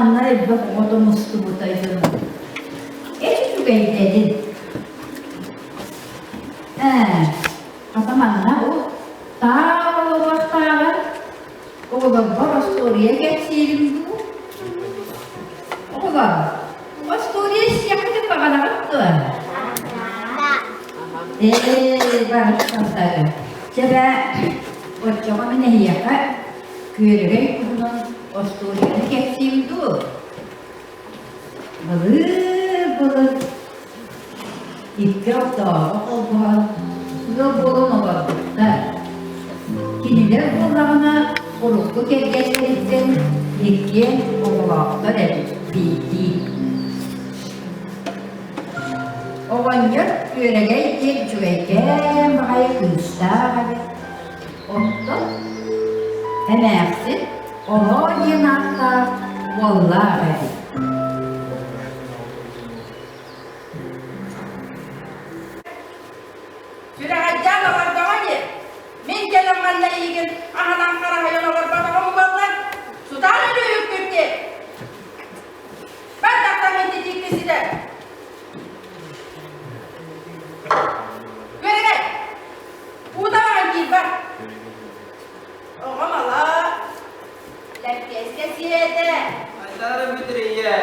манна элбэх оҕото мустубутай дьоно. Эчи үчүгэйдэрин. Ээ, хата манна ол таах олоруохтааҕар оҕолорбор остуоруйа кэпсиирим дуу? Оҕолор, остуоруйа истиэххитин баҕараҕыт дуо? Ээ, барахсаттары. Чэ бээ, оччоҕо мин эһиэхэ күөрэгэй туһунан остуоруйаны кэпсиим дуу? Былыр-былыр икки ортооҕу холбоһон ыал буолан олорбуттар. Кинилэр буоллаҕына урукку кэргэннэриттэн иккиэн оҕолоохтор эбит биирдии. Оҕонньор Күөрэгэй диэн үчүгэйкээн баҕайы кыыстаах эбит. Оттон эмээхсин Олоо диэн ааттаах уоллаах эбит. Сүрэҕэлдьээн олордоҕо дии. Мин кэлэн манна эйигин аһынан хараһыйан олорботоҕум буоллар, сутаан өлүүһүккүт дии. Бар тахсан ититиикки ситэр. Күөрэгэй, уута баран киирбэт. Оҕом ала, лэппиэскэ сиэтэ. Айдара бүтүрүйэ.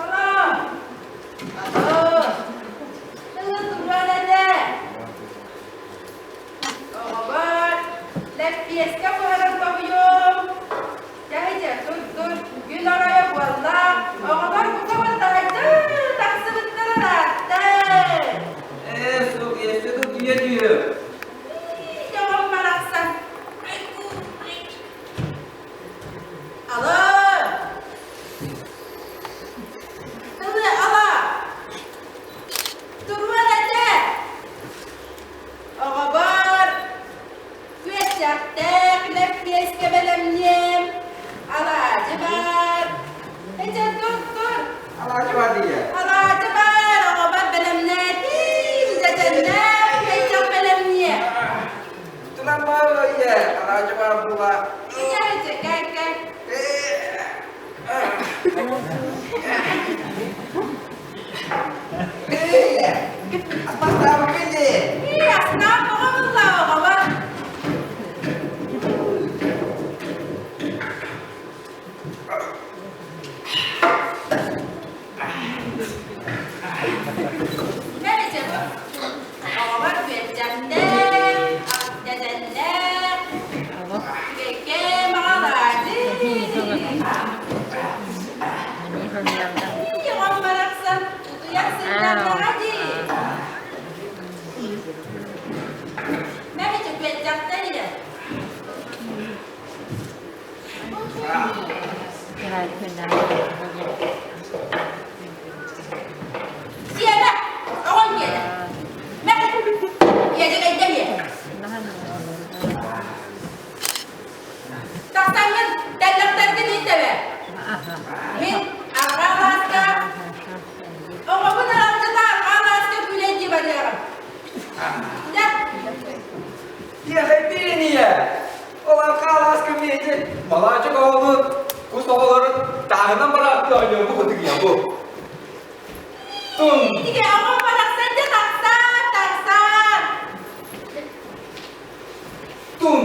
Ала, ала, тылы туран этэ. Оҕобор лэппиэскэ буһаран тоһуйуом. Дьэ, тур-тур, күн оройо буолла, оҕолор бука баттаһайда тахсыбыттара ыраатта. Ээ, суох, өссө да утуйа түһүө. Оҕом барахсан. Ала! Тылы ала! Туруон этэ! Оҕобор күөсчэхтээх лэппиэскэ бэлэмниэм, алаадьы баар. Эчэ тур-тур. Алаадьы баар дии. Алаадьы баар, оҕобор бэлэмнээтим, дьэдьэннээх күөччэх бэлэмниэ. Туран баар ийэ, алаадьы баар була. Ийэ, эчэ, кэл, кэл. Оҕобор күөтчэхтээх, дьэдьэннээх, үчүгэйкэ маҕалаадьы. Оҕом барахсан утуйар сынньаннаҕа дии. Мэһичи күөтчэхтэр ийэ. Сиэмэ, оҕон диэтэ. Мэх, иэдьэгэйдэ ийэ. Тахсаҥҥын тэллэхтэргин иитэбэ. Мин арҕаа алааска оҕобун аралдьыта арҕаа алааска күүлэйдии барыаҕым. Дьэ. Тиэхэйдиин ийэ. Ол арҕаа алааска миэтин балаачык оҕону кус оҕолорун тааһынан барааттыы оонньуурбу кутугуйа бу. Тун. Итигэ оҕом барахсан дьэ тахсан, тахсан. Тун.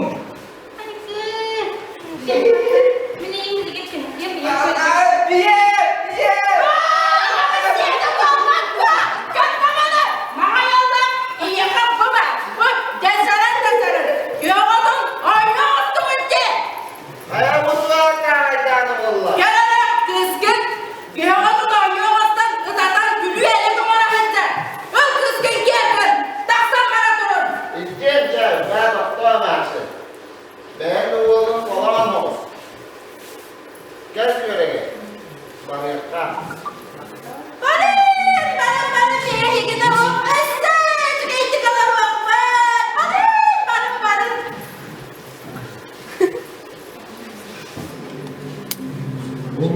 Бэйэҥ уолун холоон оҕус. Кэл күөрэгэй, барыахха. Бары, бары, бары, эһигини өссө үчүгэйдик олоруохпут. Бары, бары, бары. Оо,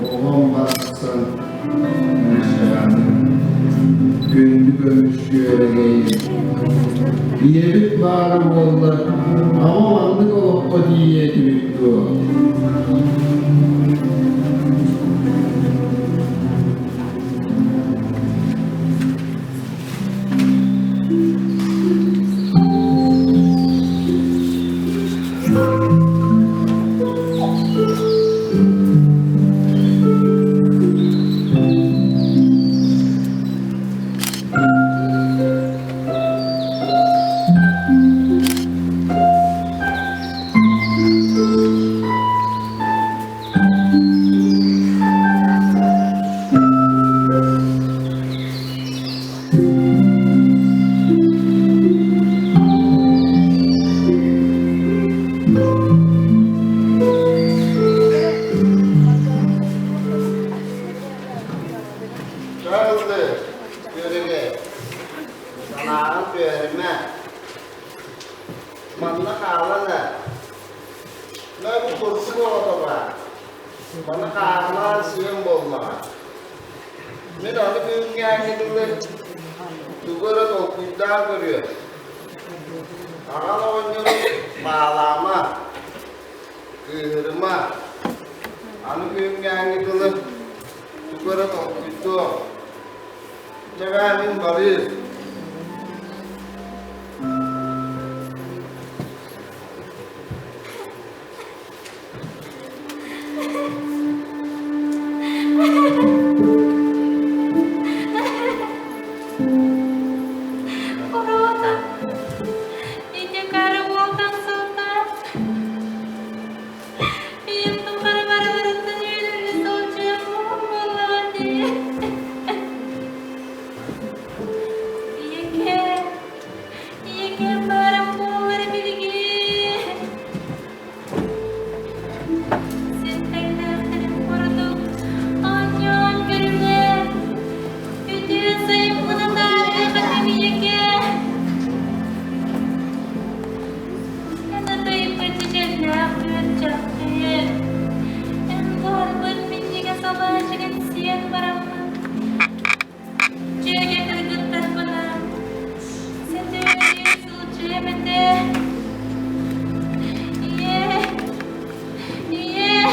оҕом барахсан Мишаным, күндү көмүс күөрэгэйим. Ийэбит баара буоллар, ама маннык олоххо тиийиэ этибит дуо? Чаҕылды, күөрэгэй, санааҕын түһэримэ. Манна хаалан эр. Мэ бу курсук оҕото баар. Маны хаарылаан сиэн буоллаҕа. Мин аны күҥҥээҥҥи дылы тугу эрэ толкуйдаан көрүөм. Аҕан оҕонньору баалаама, кыыһырыма. Аны күҥҥээҥҥи дылы тугу эрэ толкуйдуом. Дьэ мин барыым. Уруота, ити хара уолтан сылтаан, ийэм тухары барыларыттан үөлүллэ сылдьыам буоллаҕа дии. Ийэкээ, ийэкээм баарым буоллар билигин. Синтэҥнээхтэрин курдук оонньоон көрүлээ, үтүө сайыммын атаарыах этим ийэкээ. Эн атайбыт чэчэллээх күөрчэххин, эн буорбут минньигэс алаадьыгын сиэн бараммын, дьүөгэ кыргыттарбынаан сэтиэлии сылдьыам этэ. Ийээ, ийээ.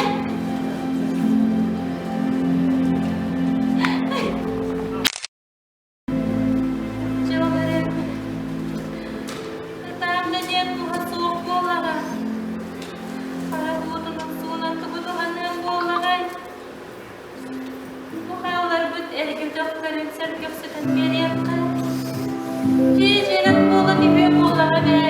Дьылларым ытаам да диэн туһа суох буоллаҕа. Хара уотунан суунан тугу туһаныам буоллаҕай? Бу хаалларбыт эргэ өтөхтөрүн сэргэхситэн биэриэххэ. Дьиэ-дьиэнэн буолан үһүө буоллаҕа эбээ.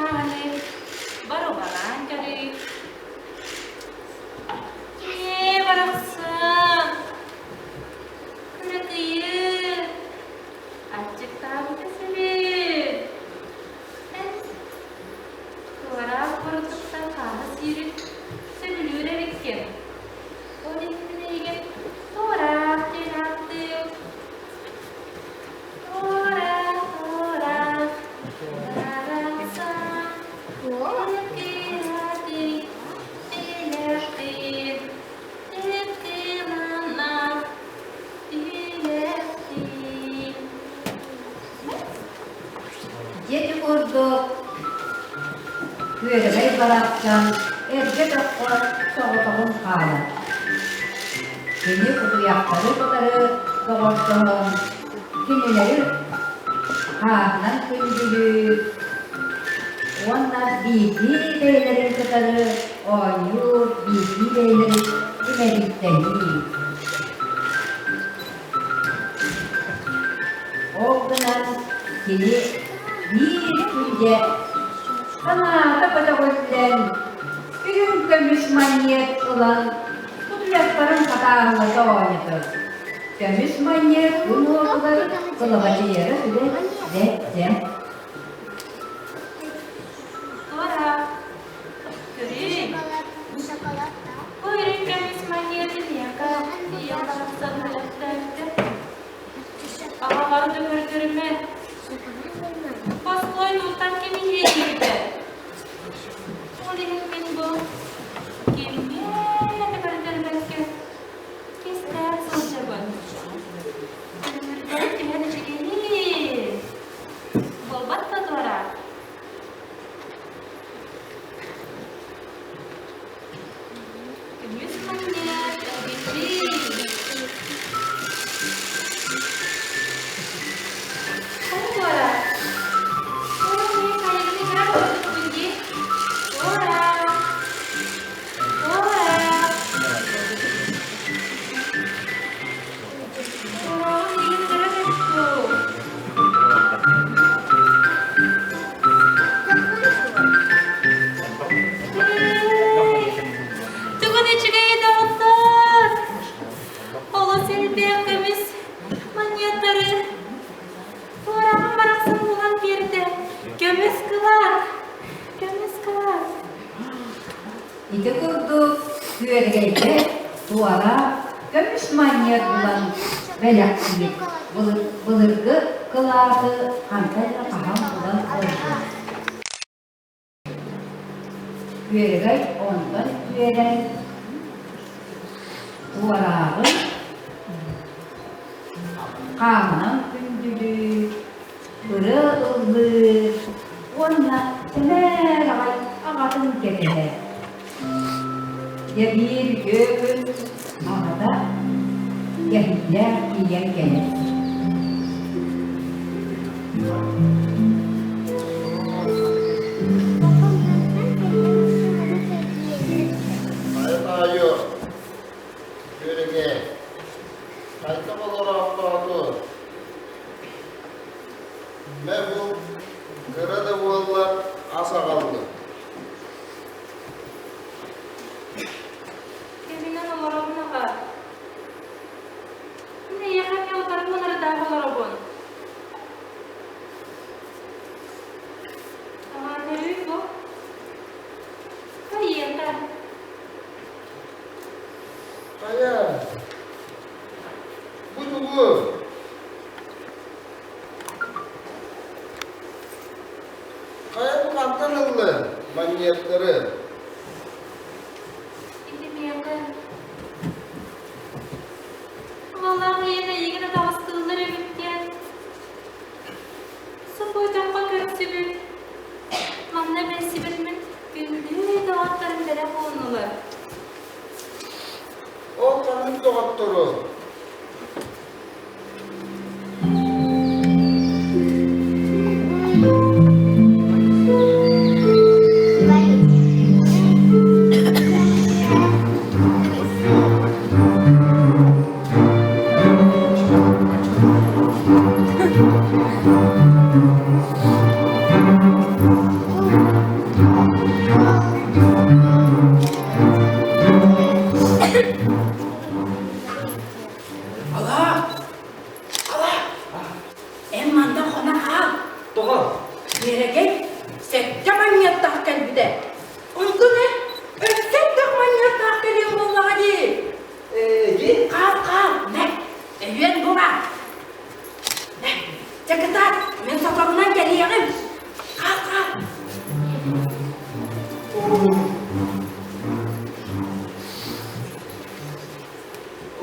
хааһыны боруобалаан көрүй. Ээ, барахсан, кыракыйы, аччыктаабыта сибит. Эн туораах бурдуктан хааһы сиирин сөбүлүүр эбиккин. Ол иһин мин эйигин туораах диэн ааттыым. Туораах, туораах, барахсан, кыракыйы, тилэхтиир, тип-тиланнах, тилэхтиир. Дьиэ курдук күөрэгэй барахсан эргэ тоххо соҕотоҕун хаалар. Кини кутуйахтары кытары доҕордоһон, кинилэри хааһынан күндүлүүр уонна биирдии бэйэлэрин кытары оонньуур, биирдии бэйэлэрин имэрийтэниир. Ол гынан кини биир күндэ санаата көтөҕүллэн, үрүҥ көмүс манньыат ылан кутуйахтарын хатааһылата оонньотор. Көмүс манньыат күн уотугар кылабачыйара сүрэ бэрт Туора, көрүүй. Бу үрүҥ көмүс манньыаты миэхэ ийэм барахсан бэлэхтээбитэ. Аҕаҕар да көрдөрүмэ. Босхой туттан ким иһиэ диэбитэ. Ол иһин мин бу кимҥэ да көрдөрбөккө кистээн сылдьабын. Күлүмүрдээн түһэн үчүгэйи. Буолбат да туора. Көмүс манньыат эргиччи. Хайа туора? Туора мин хайыгын ыҥыра олорбуппун дии. Туора! Туора! Туораҕын миигин ыҥыра кэтту. Тугун үчүгэй доҕоттоор! Олус элбэх көмүс манньыаттары туораҕым барахсан булан биэрдэ. Көмүс кылаат! Көмүс кылаат! Ити курдук күөргэйгэ туора көмүс манньыат булан бэлэхтиир былыргы кылааты хантан эрэ хаһан булан ылбыт. Күөрэгэй онтон үөрэн туорааҕын хаанынан күндүлүү, ырыа ыллыы уонна сэмээр аҕай аҕатын кэтэһэр. Дьэ биир үтүө күн аҕата кэһиилээх тиийэн кэлэр. Хайа таайы, күөрэгэ, хайдах олороохтооту? Мэ бу кыра да буоллар ас аҕаллым. Кэминэн олоробун аҕа. Мин эйиэхэ эмиэ утары мунардаах олоробун. Аҕаа көрүүй бу. Хайыаха? Хайа, бу тугу? Хайа бу хантан ыллын манньыаттары? Ити миэхэ Аҕалаах ийэн эйигин атаҕастыыллар эбит диэн соппойдоххо көрсүбүт. Манна билсибит мин күндү доҕотторум бэлэх ууннулар. Ол ханнык доҕоттору?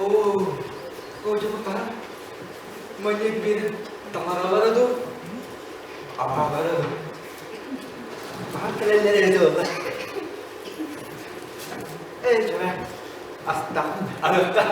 Оо, оо, дьэ бу хаһан манньык биэрэн таҥаралара дуу, абаалара дуу? Хаһан кэлэллэр эбитэ буолла? Ээ, чэ, астахпын аһыахха.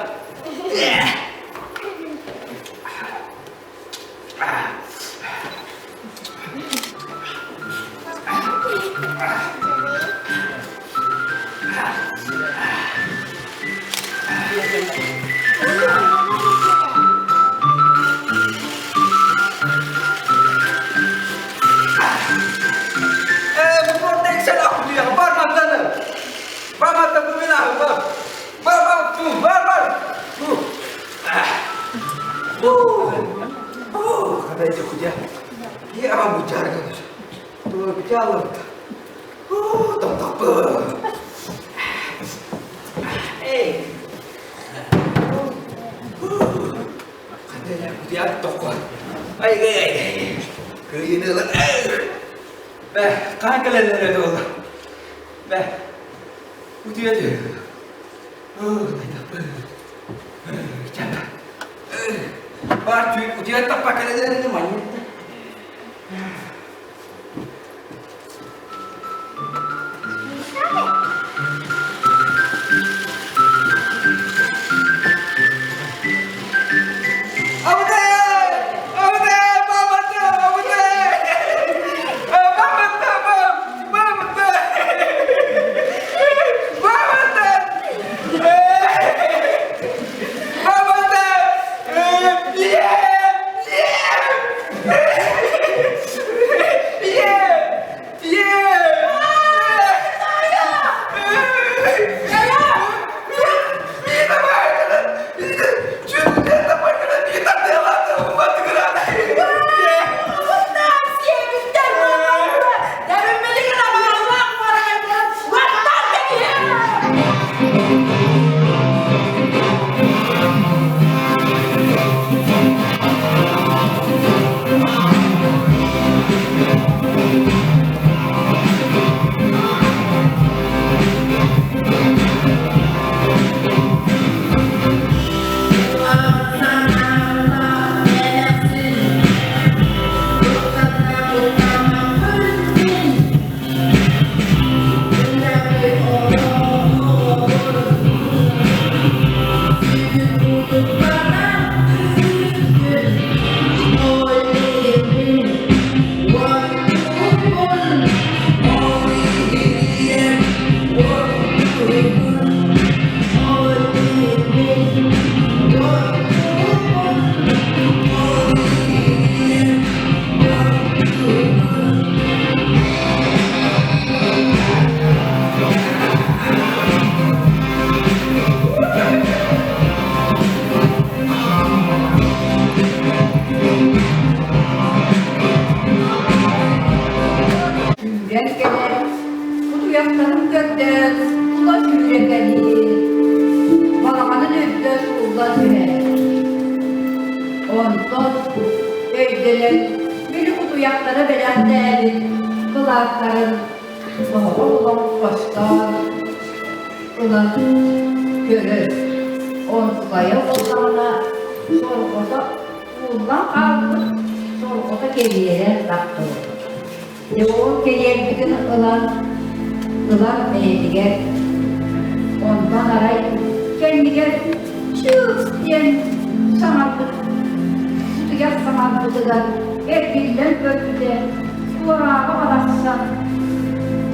Сүүрэн кэлэн, кутуйахтарын көрдөөн, тула сүүрэкэлиир, балаҕанын үрдэ сууллан түһэр. Онтон өйдөнөн, били кутуйахтара бэлэхтээбит кылааттарын оһоҕо булан хостоон ылан көрөр. Онтукайа буоллаҕына, сорҕото ууллан хаалбыт, сорҕото кэриэрэн тахтыбыт. Дьэ ол кэриэрбитин ылан, ылан бэйэтигэр, онтон арай кэннигэр чыыс диэн саҥарбыт, сутуйах саҥарбытыгар эргиллэн көрбүтэ, туорааҕа барахсан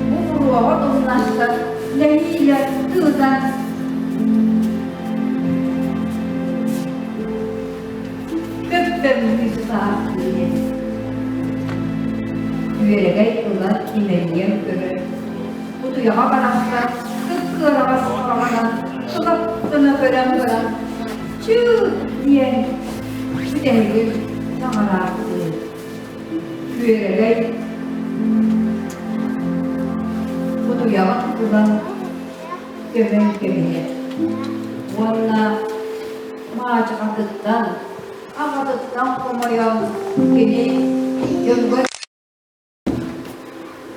бу буруоҕа тумнастар нэһиилэ тыытан Көппөҥнүү саахтыыр Күөрэгэй ылан имэрийэн көрөр, кутуйаҕа барахсан кып-кыараҕас хараҕынан сылап гына көрөн баран чыык диэн бүтэһигин саҥараахтыыр. Күөрэгэй кутуйаҕын ылан көмөн кэбиһэр уонна маачахатыттан, аҕатыттан хомойон кини дьонугар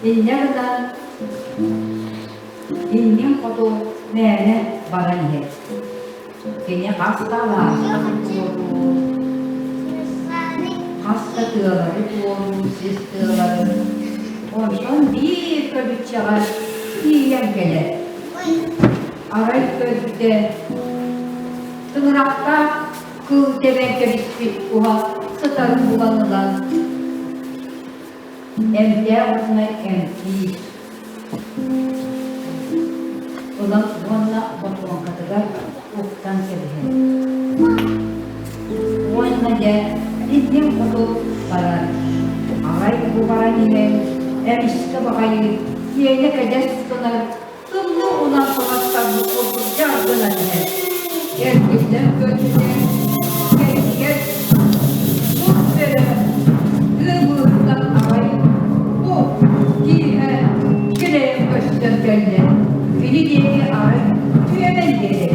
инньэ гынан иннин хоту мээнэ баран иһэр. Кини хас да алаастары туоруур, хас да тыалары туоруур сис тыаларын, онтон биир көбүччэҕэ тиийэн кэлэр. Арай көрбүтэ, тыҥырахтаах кыл тэбэн кэбиспит куһа сытарын булан ылан, эмтээх уонна эмтиир. Ылан уонна ботуоҥкатыгар уктан кэбиһэр. Уонна дьэ иннин хоту барар. Арай бу баран иһэн эмискэ баҕайы киэнэ кэдьэс гынар Тымныы уунан таҥастарбыт курдук дьар гынан иһэр. Эргиллэн көрбүтэ, кэннигэр кус бөрө тыа быыһыттан аҕай бу киэһэ килэйэн көстөн кэллэ. Кини диэки арай түөмэн биэрэр.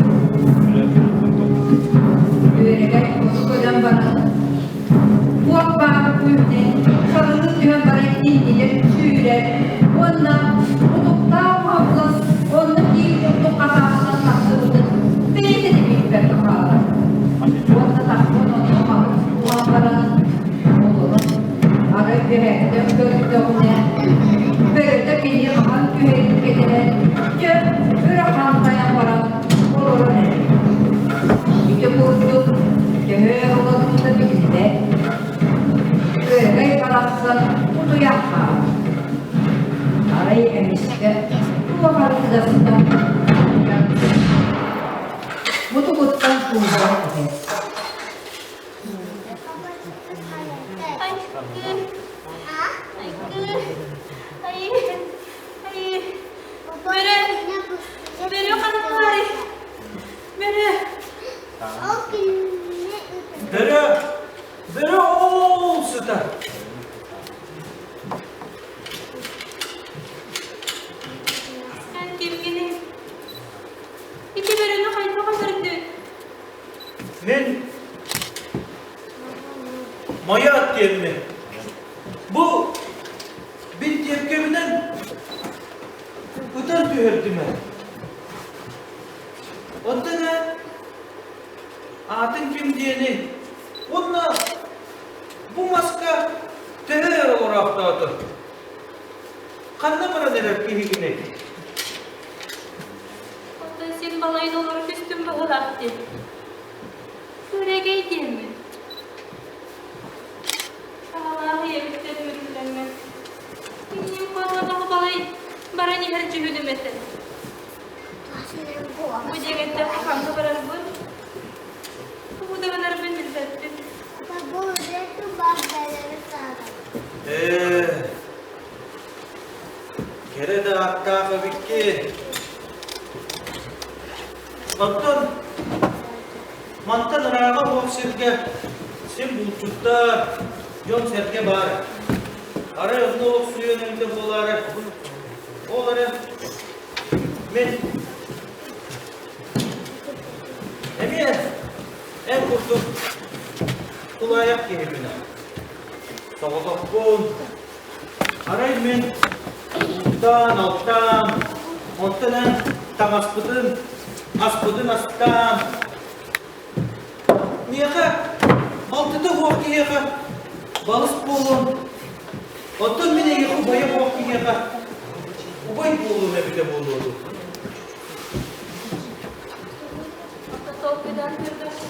Үөрэгэй хоту көрөн баран Туох баар күүһүнэн сарылыы түһэн баран иннинэн сүүрэр уонна утуктаах уһаблас онно киир курдук хатааһынан тахсыбытын бэйэтэ да билбэккэ хаалар. Уонна тахсан онно хаһыс буолан баран олорон арай үөһээттэн көрдөҕүнэ бөрөтө кини хаһан түһэрин кэтэһэн дьэ өрө хантайан баран олорон эрэр. Ити курдук төһө олорбута биллибэт. Күөрэгэй барахсан утуйан хаалар. Арай эмискэ туох арыгыдастан мутугуттан сууллан түһэр. Айгы, айгы, ай, ай, бөрө, бөрө ханнаарый? Бөрө. Бөрө, бөрө ол сытар. Эн кимҥиний? Ити бөрөнү хайдах өлөрдүн? Мин Майаат диэммин. Бу бинтиэпкэбинэн ытан түһэрдим ээ. Оттон ээ аатын ким диэний уонна бу маска төһө өр олороохтоото? Ханна баран эрэр киһигиний? Оттон син балайын олоро түстүм быһыылаах дии. Күрэгэй диэммин. Аҕалаах ийэбиттэн үүрүллэммин. Инним хааллаҕа балай баран иһэр дьүһүнүм этэ. Бу диэн эттэххэ ханна барарбын, тугу да гынарбын билбэппин. Ээ, кэрэ да ааттаах эбиккин. Оттон мантан ырааҕа суох сиргэ син булчуттар, дьон-сэргэ баар. Арай онно олохсуйан эбитэ буолаары, ол эрэ мин эмиэ эн курдук тулаайах киһибин. Соҕотохпун. Арай мин бултаан-алтаан, онтон эн таҥаспытын, аспытын астаан, миэхэ балтыта суох киһиэхэ балыс буолуом, оттон мин эйиэхэ убайа суох киһиэхэ убай буолуом эбитэ буолуо дуо? Оттон толкуйдаан көрдөххө,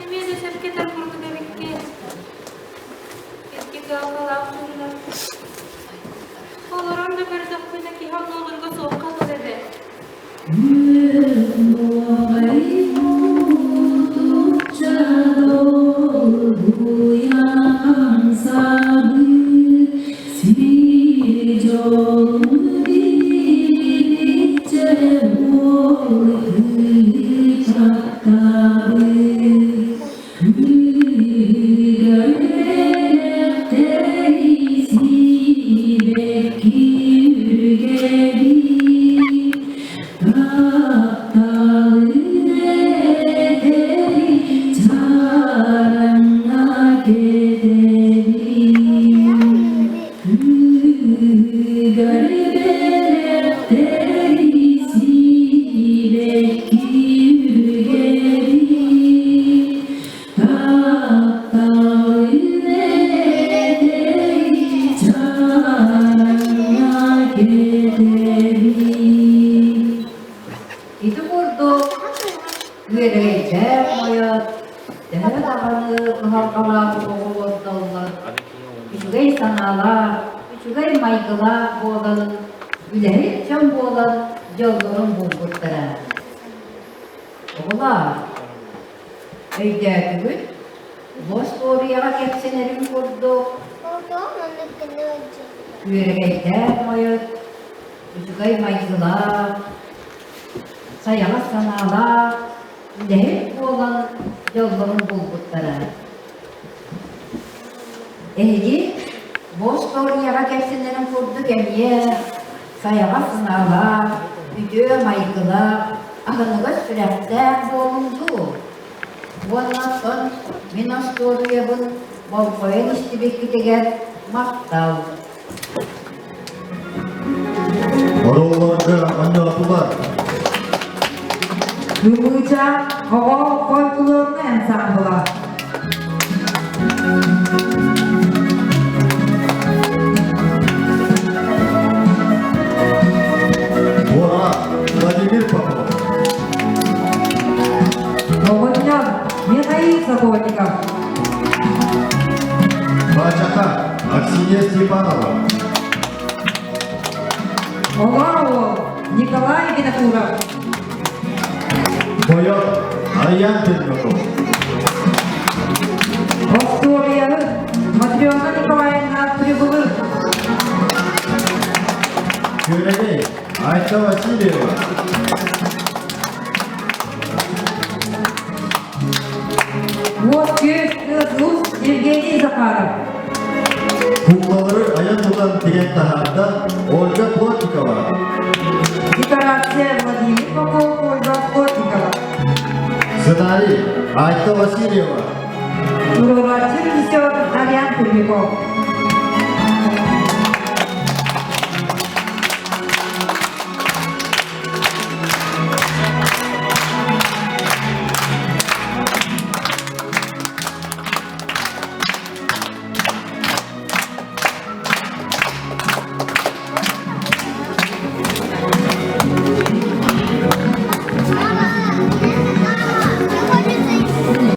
Эмиэ да сөпкө курдук эбиккин. Икки кыһалҕалаах туһунан. Олорон да көрдөхпүнэ киһи оннуларга суохха дылы эбээт. Тапталын Күөрэгэйдээх Мойот төһө даҕаны кыһалҕалаах оҕолордоллор, үчүгэй санаалаах, үчүгэй майгылаах буолан, үлэһит дьон буолан дьоллорун булбуттара. Оҕолоор, өйдөөтүгүт? Бу остуоруйаҕа кэпсэнэрин курдук, күөрэгэйдээх Мойот үчүгэй майгылаах, сайаҕас санаалаах, үлэһит буолан дьоллорун булбуттара. Эһиги бу остуоруйаҕа кэпсэнэрин курдук эмиэ сайаҕас санаалаах, үтүө майгылаах, аһыныгас сүрэхтээх буолуҥ дуу? Уонна оттон мин остуоруйабын болҕойон истибиккитигэр махтал. Оруолларга оонньоотулар. Ымыыча оҕо фольклорнай ансаамбыла. Ура, Владимир Попов. Оҕонньор Михаил Сокольников. Бачака Аксинья Степанова. Олор уол Николай Винокуров. Тойон Аян Пермяков. Остуоруйаны Матрена Николаевна Прибылых. Күөрэгэй Айта Васильева. Уот-күөс Ыас Евгений Захаров. Куклалары айан тутан тигэн таһаарда Ольга Плотникова. Декорация Владимир Попов, Ольга Плотникова. Сценарий Айта Васильева. Туруорааччы режиссер Ариан Пермяков.